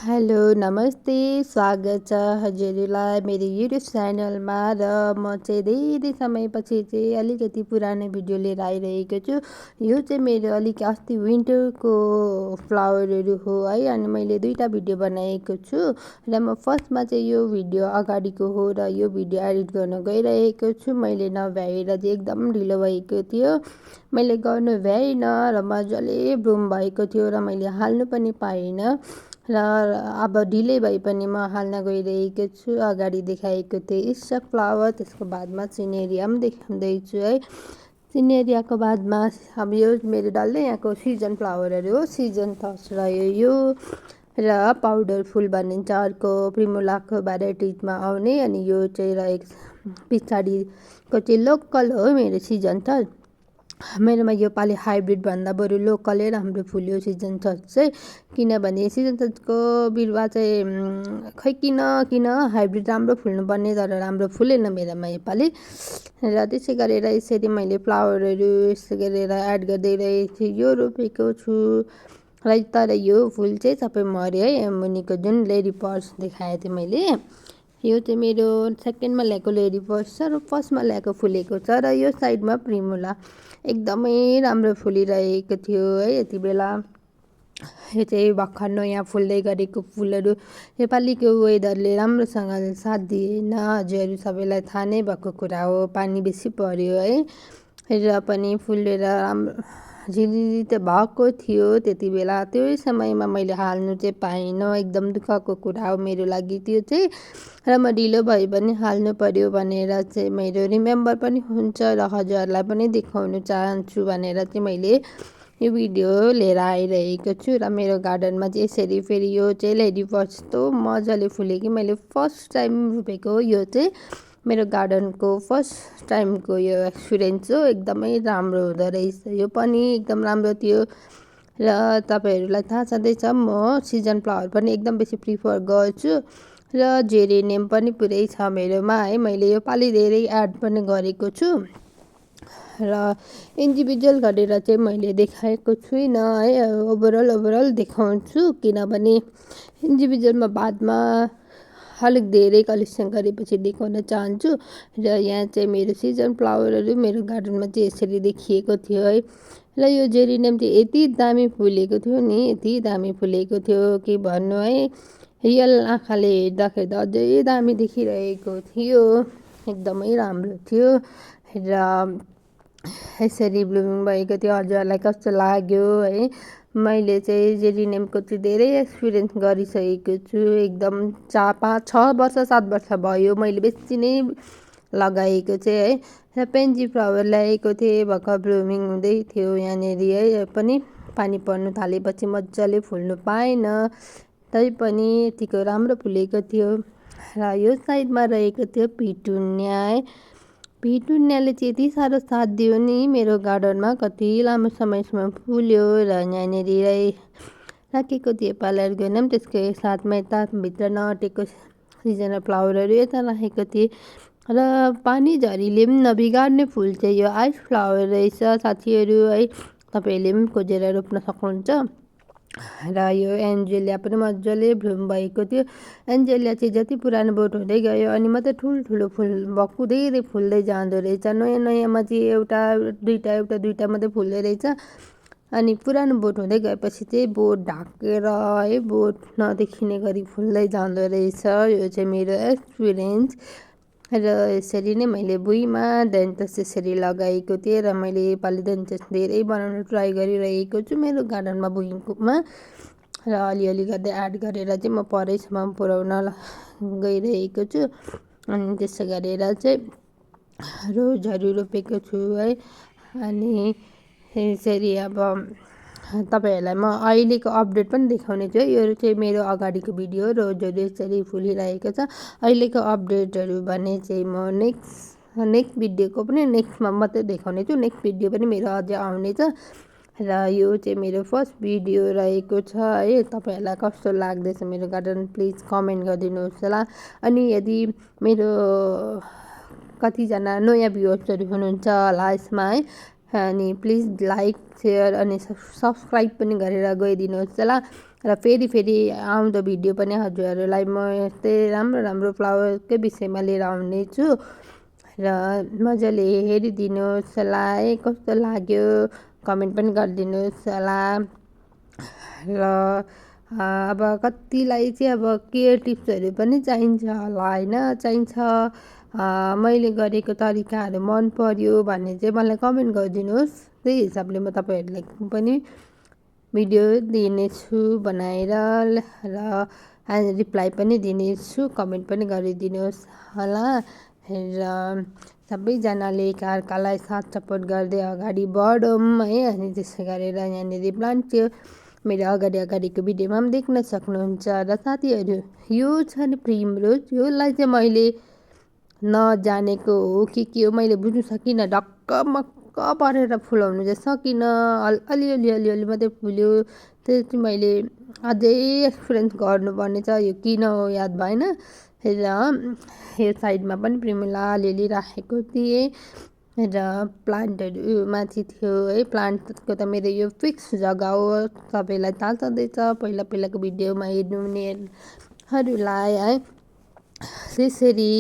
Hello नमस्ते, स्वागत छ हजुरलाई मेरो युट्युब च्यानलमा। र म चाहिँ धेरै समयपछि चाहिँ अलिकति पुरानो भिडियो लिएर आइरहेको छु। यो चाहिँ मेरो अलिक अस्ति विन्टरको फ्लावरहरू हो है, अनि मैले 2टा भिडियो बनाएको छु र म फर्स्टमा चाहिँ यो भिडियो अगाडिको हो र यो भिडियो एडिट गर्न गइरहेको छु। मैले नभ्याएर चाहिँ एकदम ढिलो भएको थियो, मैले गर्नु भ्याइनँ र मजाले ब्लुम भएको थियो र मैले हाल्नु पनि पाइनँ। र अब ढिलै भए पनि म हाल्न गइरहेको छु। अगाडि देखाएको थिएँ स्टक फ्लावर, त्यसको बादमा सिनेरिया पनि देखाउँदैछु है। सिनेरियाको बादमा अब यो मेरो डल्लै यहाँको सिजन फ्लावरहरू हो। सिजन थस रह्यो यो, र पाउडर फुल भनिन्छ अर्को, प्रिमुलाको भेराइटिजमा आउने। अनि यो चाहिँ रहेको पछाडिको चाहिँ लोकल हो मेरो सिजन थस। मेरोमा योपालि हाइब्रिड भन्दा बरु लोकलै राम्रो फुल्यो सिजन थस चाहिँ, किनभने सिजन थसको बिरुवा चाहिँ खै किन हाइब्रिड राम्रो फुल्नुपर्ने, तर राम्रो फुलेन मेरोमा योपालि। र त्यसै गरेर यसरी मैले फ्लावरहरू यसै गरेर एड गर्दै रहेको छु। यो रोपेको छु र तर यो फुल चाहिँ सबै मऱ्यो है। मुनिको जुन लेडी पर्स देखाएको थिएँ मैले, यो चाहिँ मेरो सेकेन्डमा ल्याएको लेडी पर्स छ र फर्स्टमा ल्याएको फुलेको छ। र यो साइडमा प्रिमुला एकदमै राम्रो फुलिरहेको थियो है यति बेला। यो चाहिँ भर्खर नयाँ फुल्दै गरेको फुलहरू। योपालिको वेदरले राम्रोसँगले साथ दिएन, हजुरहरू सबैलाई थाहा नै भएको कुरा हो, पानी बेसी पर्यो है। र पनि फुलेर राम्रो झिलिली त भएको थियो त्यति बेला, त्यो समयमा मैले हाल्नु चाहिँ पाइनँ, एकदम दुःखको कुरा हो मेरो लागि त्यो चाहिँ। र म ढिलो भए पनि हाल्नु पर्यो भनेर चाहिँ मेरो रिमेम्बर पनि हुन्छ र हजुरहरूलाई पनि देखाउनु चाहन्छु भनेर चाहिँ मैले यो भिडियो लिएर आइरहेको छु। र मेरो गार्डनमा चाहिँ यसरी फेरि यो चाहिँ लेडी पर्स कस्तो मजाले फुल्यो कि, मैले फर्स्ट टाइम रोपेको हो यो चाहिँ, मेरो गार्डनको फर्स्ट टाइमको यो एक्सपिरियन्स हो। एकदमै राम्रो हुँदो रहेछ, यो पनि एकदम राम्रो थियो। र तपाईँहरूलाई थाहा छँदैछ म सिजन फ्लावर पनि एकदम बेसी प्रिफर गर्छु। र जेरेनियम पनि पुरै छ मेरोमा है, मैले योपालि धेरै एड पनि गरेको छु। र इन्डिभिजुअल गरेर चाहिँ मैले देखाएको छुइनँ है, ओभरअल देखाउँछु, किनभने इन्डिभिजुअलमा बादमा अलिक धेरै कलेक्सन गरेपछि देखाउन चाहन्छु। र यहाँ चाहिँ मेरो सिजन फ्लावरहरू मेरो गार्डनमा चाहिँ यसरी देखिएको थियो है। र यो जेरेनियम चाहिँ यति दामी फुलेको थियो नि, यति दामी फुलेको थियो कि भन्नु है। रियल आँखाले हेर्दाखेरि त अझै दामी देखिरहेको थियो, एकदमै राम्रो थियो। र यसरी ब्लुमिङ भएको थियो, हजुरहरूलाई कस्तो लाग्यो है। मैले चाहिँ जेरेनियमको चाहिँ धेरै एक्सपिरियन्स गरिसकेको छु, एकदम 5-6 वर्ष 7 वर्ष भयो मैले बेसी नै लगाएको चाहिँ है। र पेन्जी फ्लावर ल्याएको थिएँ, भर्खर ब्लुमिङ हुँदै थियो यहाँनिर है, पनि पानी पर्नु थालेपछि मजाले फुल्नु पाएन, तैपनि यतिको राम्रो फुलेको थियो। र यो साइडमा रहेको थियो पिटुनिया है। पिटुनियाले चाहिँ यति साह्रो साथ दियो नि मेरो गार्डनमा, कति लामो समयसम्म फुल्यो। र यहाँनिर राखेको थिएँ पालरगोनियम, त्यसको साथमा यता भित्र नअटेको सिजनल फ्लावरहरू यता राखेको थिएँ। र पानी झरीले पनि नबिगार्ने फुल चाहिँ यो आइस फ्लावर रहेछ साथीहरू है, तपाईँहरूले पनि खोजेर रोप्न सक्नुहुन्छ। र यो एन्जेलिया पनि मजाले ब्लुम भएको थियो। एन्जेलिया चाहिँ जति पुरानो बोट हुँदै गयो अनि मात्रै ठुल्ठुलो फुल बक्कुँदै फुल्दै जाँदो रहेछ। नयाँमा चाहिँ एउटा दुईटा मात्रै फुल्दै रहेछ, अनि पुरानो बोट हुँदै गएपछि चाहिँ बोट ढाकेर है, बोट नदेखिने गरी फुल्दै जाँदो रहेछ। यो चाहिँ मेरो एक्सपिरियन्स। र यसरी नै मैले भुइँमा डेन्टस यसरी लगाएको थिएँ, र मैले योपालि डेन्टस धेरै बनाउनु ट्राई गरिरहेको छु मेरो गार्डनमा भुइँमा। र अलिअलि गर्दै एड गरेर चाहिँ म परैसम्म पुर्याउन गइरहेको छु। अनि त्यसो गरेर चाहिँ रोजहरू रोपेको छु है। अनि यसरी अब तपाईँहरूलाई म अहिलेको अपडेट पनि देखाउने छु है। यो चाहिँ मेरो अगाडिको भिडियो, रोजहरू यसरी फुलिरहेको छ। अहिलेको अपडेटहरू भने चाहिँ म नेक्स्ट भिडियोको पनि नेक्स्टमा मात्रै देखाउने छु, नेक्स्ट भिडियो पनि मेरो अझै आउने छ। र यो चाहिँ मेरो फर्स्ट भिडियो रहेको छ है। तपाईँहरूलाई कस्तो लाग्दैछ मेरो गार्डन प्लिज कमेन्ट गरिदिनुहोस् होला। अनि यदि मेरो कतिजना नयाँ भ्युअर्सहरू हुनुहुन्छ होला यसमा है, अनि प्लिज लाइक सेयर अनि सब्सक्राइब पनि गरेर गइदिनुहोस् होला। र फेरि आउँदो भिडियो पनि हजुरहरूलाई म यस्तै राम्रो फ्लावरकै विषयमा लिएर आउने छु र मजाले हेरिदिनुहोस् होला है, कस्तो लाग्यो कमेन्ट पनि गरिदिनुहोस् होला। र अब कतिलाई चाहिँ अब केयर टिप्सहरू पनि चाहिन्छ होला होइन, चाहिन्छ मैले गरेको तरिकाहरू मन पर्यो भने चाहिँ मलाई कमेन्ट गरिदिनुहोस्, त्यही हिसाबले म तपाईँहरूलाई पनि भिडियो दिनेछु बनाएर र रिप्लाई पनि दिनेछु, कमेन्ट पनि गरिदिनुहोस् होला। र सबैजनाले एकअर्कालाई साथ सपोर्ट गर्दै अगाडि बढौँ है। अनि त्यसै गरेर यहाँनिर प्लान्ट थियो मेरो अगाडिको भिडियोमा पनि देख्न सक्नुहुन्छ। र साथीहरू यो छ नि प्रिमरोज, योलाई चाहिँ मैले नजानेको हो कि के हो मैले बुझ्नु सकिनँ, ढक्कमक्क परेर फुलाउनु चाहिँ सकिनँ, अलि मात्रै फुल्यो। त्यो चाहिँ मैले अझै एक्सपिरियन्स गर्नुपर्ने छ, यो किन हो याद भएन। र यो साइडमा पनि प्रिमुला अलिअलि राखेको थिएँ र प्लान्टहरू माथि थियो है। प्लान्टको त मेरो यो फिक्स जग्गा हो, सबैलाई थाहा छँदैछ पहिलाको भिडियोमा हेर्नु हुनेहरूलाई है। त्यसरी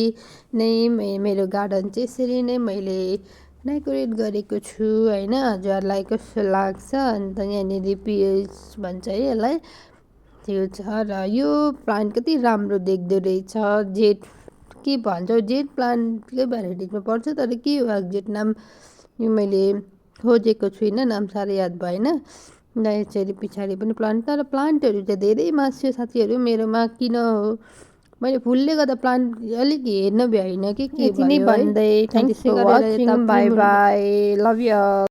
नै मेरो गार्डन चाहिँ यसरी नै मैले डेकोरेट गरेको छु होइन। हजुरहरूलाई कस्तो लाग्छ? अन्त यहाँनिर पिएस भन्छ है यसलाई, त्यो छ। र यो प्लान्ट कति राम्रो देख्दो रहेछ, जेट के भन्छ, जेट प्लान्टकै भेराइटिजमा पर्छ, तर के हो एक्जेक्ट नाम यो मैले खोजेको छुइनँ, नाम साह्रै याद भएन। र यसरी पछाडि पनि प्लान्ट, तर प्लान्टहरू चाहिँ धेरै मास्यो साथीहरू मेरोमा, किन हो मैले फुलले गर्दा प्लान्ट अलिक हेर्न भ्याइन कि के भयो है। भन्दै thanks for watching, bye bye, love you.